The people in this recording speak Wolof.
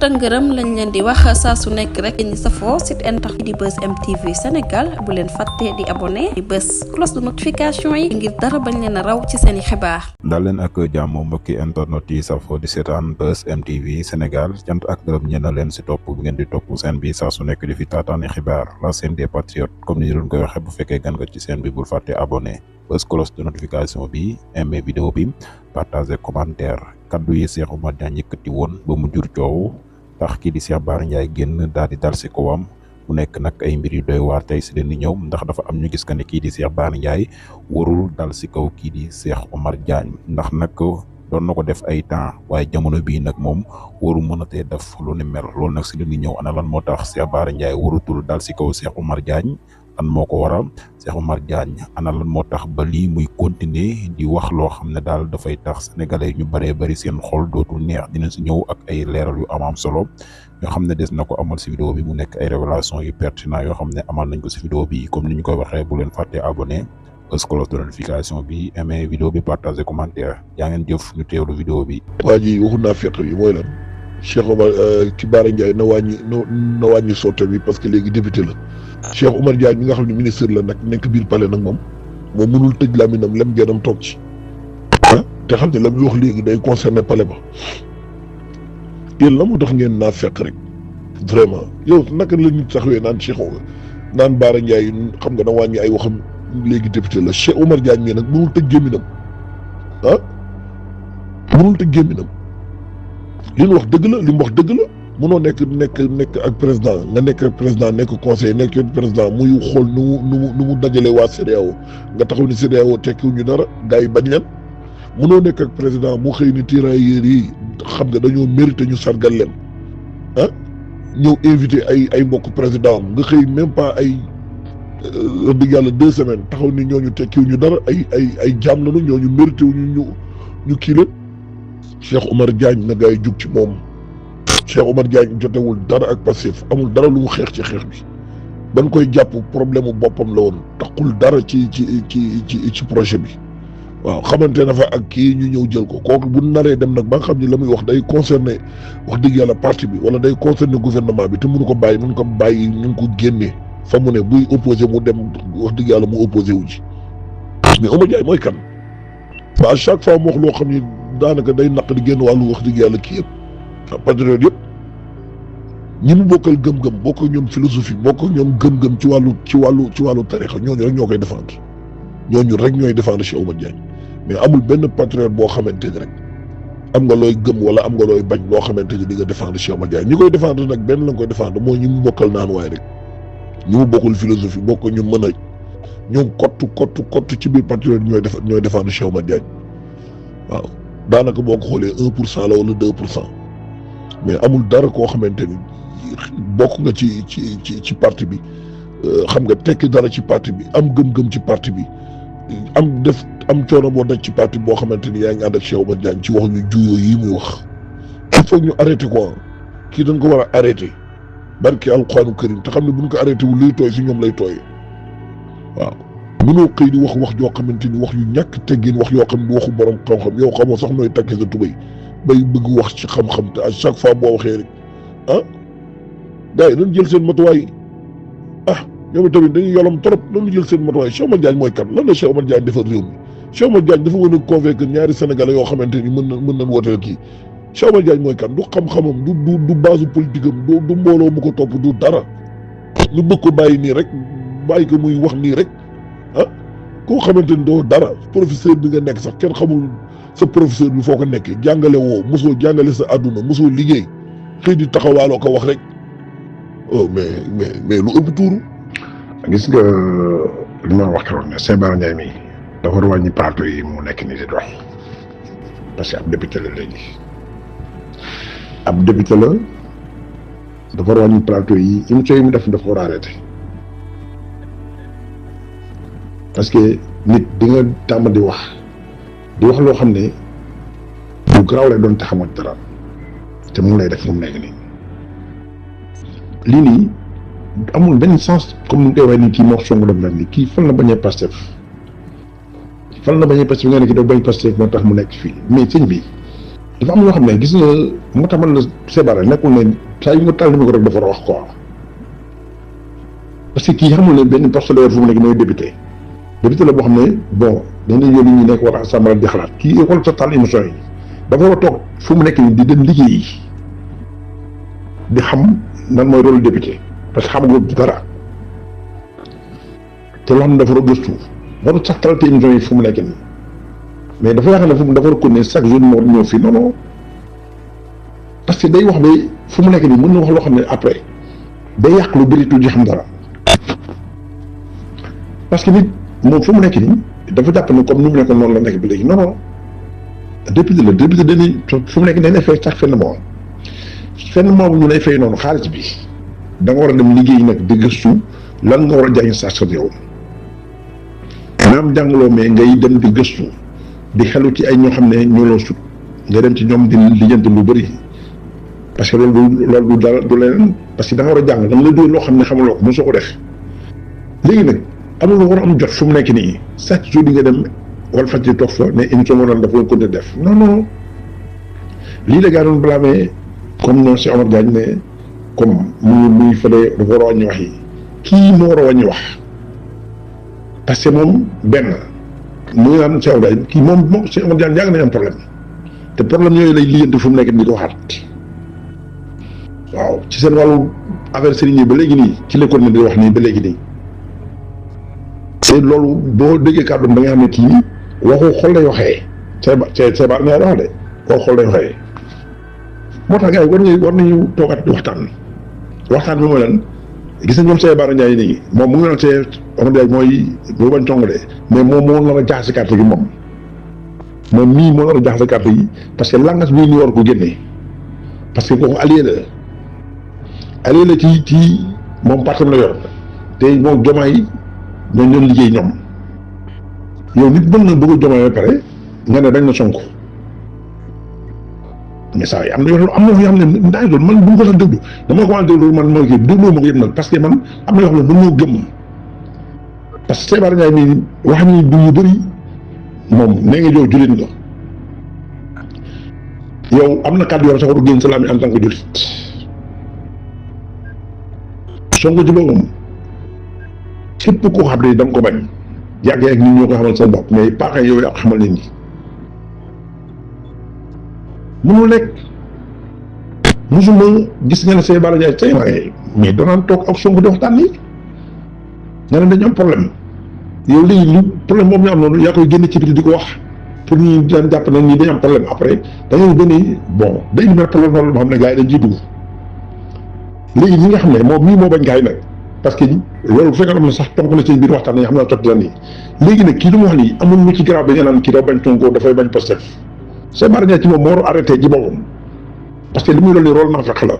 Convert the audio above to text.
tëngërëm lañ leen di wax saa su nekk rek ñi safoo site internet di Buzz M TV Sénégal bu leen fàtte di abonné di bës cloche de notification yi ngir dara bañ leen a raw ci seen i xibaar. daal leen ak jàmm mbokki internet yi safoo di seetaan Buzz M TV Sénégal cant ak gërëm ñeen leen si topp bi ngeen di topp seen bi saa su nekk di fi taataani xibaar la chaîne des patriotes comme ni ñu doon koy waxee bu fekkee gan nga ci seen bi bul fàtte abonné bës cloche de notification bi aimé vidéo bi partager commentaire kaddu yi Cheikh Oumar Diagne yëkkati woon ba mu jur coow tax kii di Cheikh Bara Ndiaye génn daal di dal si kawam mu nekk nag ay mbir yu doy waar tey si leen di ñëw ndax dafa am ñu gis que ne kii di Cheikh Bara Ndiaye warul dal si kaw kii di Cheikh Oumar Diagne ndax nag doon na ko def ay temps waaye jamono bii nag moom waru mën a tee def lu ni mel loolu nag si leen di ñëw ana lan moo tax Cheikh Bara Ndiaye warutul dal si kaw Cheikh Oumar Diagne lan moo ko waral Cheikh Oumar Diagne ana lan moo tax ba lii muy continuer di wax loo xam ne daal dafay tax sénégalais ñu bëree bëri seen xol dootul neex dina si ñëw ak ay leeral yu am solo yoo xam ne des na ko amal si vidéo bi mu nekk ay révélation yu pertinent yoo xam ne amal nañ ko si vidéo bi comme ni ñu koy waxee bu leen fàtte abonné bës cloche de notification bi aimé vidéo bi partagé commentaire yaa ngeen jëf ñu teewlu vidéo bi. waa ji waxu naa fekk yi mooy lan Cheikh Oumar ci Bara Ndiaye na wàññi sotte bi parce que léegi député la. Cheikh Oumar Diagne mi nga xam ne ministre la nag nekk biir palais nag moom mënul tëj làmmiñam lem gënam toog ci te xam ne la muy wax léegi day concerné palais ba yéen la moo tax ngeen naa fekk rek vraiment yow naka la nit taxawee naan naan Bara Ndiaye xam nga na wàññi ay waxam léegi député la Cheikh Oumar Diagne mii nag mënul tëj gémminam mënul tëj gémminam li mu wax dëgg la li mu wax dëgg la mënoo nekk ak président nga nekk ak président nekk conseil nekk président muy xool nu mu dajale waa CEDEAO nga taxaw ni CEDEAO tekkiwuñu dara gars yi bañ leen mënoo nekk ak président mu xëy ni tirailleurs yi xam nga dañoo mérité ñu sargal leen ñëw invité ay mbokk président nga xëy même pas ay wax dëgg yàlla 2 semaines taxaw ni ñooñu tekkiwuñu dara ay jaam lañu ñooñu mérité wuñu ñu kii leen Cheikh Oumar Diagne na gars yi jug ci moom. Cheikh Oumar Diagne jotewul dara ak Pastef amul dara lu mu xeex ci xeex bi ban koy jàpp problème mu boppam la woon taxul dara ci projet bi waaw xamante na fa ak kii ñu ñëw jël ko kooku bu naree dem nag ba nga xam ni la muy wax day concerné wax dëgg yàlla parti bi wala day concerné gouvernement bi te mënu ko bàyyi ñu ko génnee fa mu ne buy opposé mu dem wax dëgg yàlla mu opposé wu ji mais Oumar Diagne mooy kan ba à chaque fois mu wax loo xam ni daanaka day naq di génn wàllu wax dëgg yàlla kii yëpp patriote yëpp ñi mu bokkal gëm-gëm bokk ñoom philosophie bokk ñoom gëm-gëm ci wàllu tarixa ñooñu rek ñoo koy défendre ñooñu rek ñooy défendre Cheikh Oumar Diagne mais amul benn patriote boo xamante ni rek am nga looy gëm wala am nga looy bañ boo xamante ni di nga défendre Cheikh Oumar Diagne ñi koy défendre nag benn la nga koy défendre mooy ñi mu bokkal naan waaye rek ñi mu bokkul philosophie bokk ñu mën a ñoom kott ci biir patriote ñooy défendre Cheikh Oumar Diagne waaw daanaka boo ko xoolee 1% la wala 2% mais amul dara koo xamante ni bokk nga ci parti bi xam nga tekki dara ci parti bi am gëm-gëm ci parti bi am coono boo daj ci parti boo xamante ni yaa ngi ànd ak Cheikh Oumar Diagne ci wax ñu juyoo yi muy wax il faut ñu arrêté quoi kii dañ ko war a arrêté barki alxuraanu karim te xam ne buñ ko arrêté wu luy tooy si ñoom lay tooyee waaw mënoo xëy di wax joo xamante ni wax yu ñàkk teggin wax yoo xam ne waxu borom xam-xam yow xamoo sax nooy takkee sa tubéy bay bëgg wax ci xam-xam te à chaque fois boo waxee rek gars yi dañu jël seen matuwaay ñoom tamit dañuy yolom trop dañu jël seen matuwaay Cheikh Oumar Diagne mooy kan lan la Cheikh Oumar Diagne defar réew mi Cheikh Oumar Diagne dafa mën a convaincre ñaari sénégalais yoo xamante ni mën nañ wooteel kii Cheikh Oumar Diagne mooy kan du xam-xamam du base politique am du mbooloo mu ko topp du dara ñu bëgg ko bàyyi nii rek bàyyi ko muy wax nii rek koo xamante ni doo dara professeur bi nga nekk sax kenn xamul sa professeur bi foo ko nekkee jàngale woo mosoo jàngale sa àdduna mosoo liggéey xëy di taxawaaloo ko wax rek mais lu ëpp tuuru. gis nga li ma wax keroog ne Cheikh Bara Ndiaye mi dafa war a wàññi plateau yi mu nekk nii di dox parce que ab député la léegi ab député la dafa war a wàññi plateau yi émission yi mu def dafa war a arrêté parce que nit di nga tàmm di wax loo xam ne lu garaaw lay doon te xamoo dara te mu lay def mu nekk nii lii nii amul benn sens comme ni nga koy waxee nii kii moo songu dem lan ni kii fan la bañee Pastef nga ne ki da bañ Pastef moo tax mu nekk fii mais sëñ bi dafa am yoo xam ne gis nga moo tax man la Sebara nekkul ne saa yu nga taal micro rek dafa war a wax quoi parce que kii xamul ne benn poste la yor fu mu nekk mooy député la boo xam ne bon dañuy yónni ñi nekk war a assemblée di xalaat kii xool sa taal émission yi dafa war a toog fu mu nekk nii di dem liggéeyi di xam nan mooy rôle député parce que xamagul dara te loo xam ne dafa war a gëstu warul sax traité émission yi fu mu nekk nii mais dafa yaakaar ne fu mu dafa war a continuer chaque jour moo ñëw fii non parce que day wax ba fu mu nekk nii mën na wax loo xam ne après day yàq lu bëri tuuti xam dara parce que nit moom fu mu nekk nii dafa jàpp ne comme ni mu nekkoon noonu la nekk ba léegi non député dañuy fu mu nekk dañ lay fay sax fenn moom ñu lay fay noonu xaalis bi da nga war a dem liggéey nag di gëstu lan nga war a jàng sax sa yow naam jàngaloo mais ngay dem di gëstu di xelu ci ay ñoo xam ne ñoo loo sut nga dem ci ñoom di lijjanti lu bëri parce que loolu du dara du leneen parce que da nga war a jàng dama la dóor loo xam ne xamuloo ko mosoo ko def léegi nag amul nga war a am jot fu mu nekk nii chaque jour di nga dem wala faj toog fa ne émission moo doon dafa la continuer def non lii la gaa doon blâmer comme non si Omar Diagne ne comme muy fële dafa war a wàññi wax yi kii moo war a wàññi wax parce que moom benn mu ngi naan si Omar Diagne kii moom si Omar Diagne yàgg nañ am problème te problème yooyu lay lijjanti fu mu nekk di ko waxaat waaw ci seen wàllu affaire sëriñ yi ba léegi nii ci la ko di wax nii ba léegi nii te loolu boo déggee kàddu da nga xam ne kii waxu xol lay waxee Seba ngay wax de waxu xol lay waxee moo tax gars yi war nañu toogaat di waxtaan bi mooy lan gis nañ ñoom Seba Ndiaye nii moom mu ngi naan see Omar Diagne mooy boo bañ cong de mais moom moo nar a jaxase carte gi moom mii moo nar a jaxase carte gi parce que langage bii ñu war ko génne parce que kooku allié la ci moom partam la yor te moom Diomaye ñoo ñoon liggéey ñoom yow nit mën na bëgg Diomaye ba pare nga ne dañ na Sonko mais saa yi am na yoo xam ne ndaay loolu man bu ma ko sax déglu dama ko déglu man moo kii dégloo ma ko yëpp nag parce que man am na yoo xam ne mën moo gëm parce que Seba Ndiaye mii wax ni du yu bëri moom nee nga jow jullit nga yow am na kàddu yoo sax waru génn salaam en tant que jullit Sonko ci boppam képp koo xam ne da nga ko bañ yàgg ak nit ñoo ko xamal seen bopp mais paax yow yaa ko xamal nit ñi mënul nekk musuma gis nga ne Seba Ndiaye tey mais doonaan toog ak Sonko di waxtaan nii nga ne dañu am problème yow léegi lu problème boobu ñu am noonu yaa koy génne ci biti di ko wax pour ñu daan jàpp ne ñii dañu am problème après da ngay gën bon day indi problème loolu boo xam ne gars yi dañ ciy dugg léegi ñi nga xam ne moom mii moo bañ gars yi nag parce que loolu bu fekkee am na sax tonk na ci biir waxtaan nañ xam naa tot lan yi léegi nag kii lu mu wax nii amul lu ci garaaw ba nga naan kii dafa bañ Sonko dafay bañ Pastef Seba Ndiaye ci moom moo war a arrêté ji boppam parce que li muy loolu nii rôle naa fekk la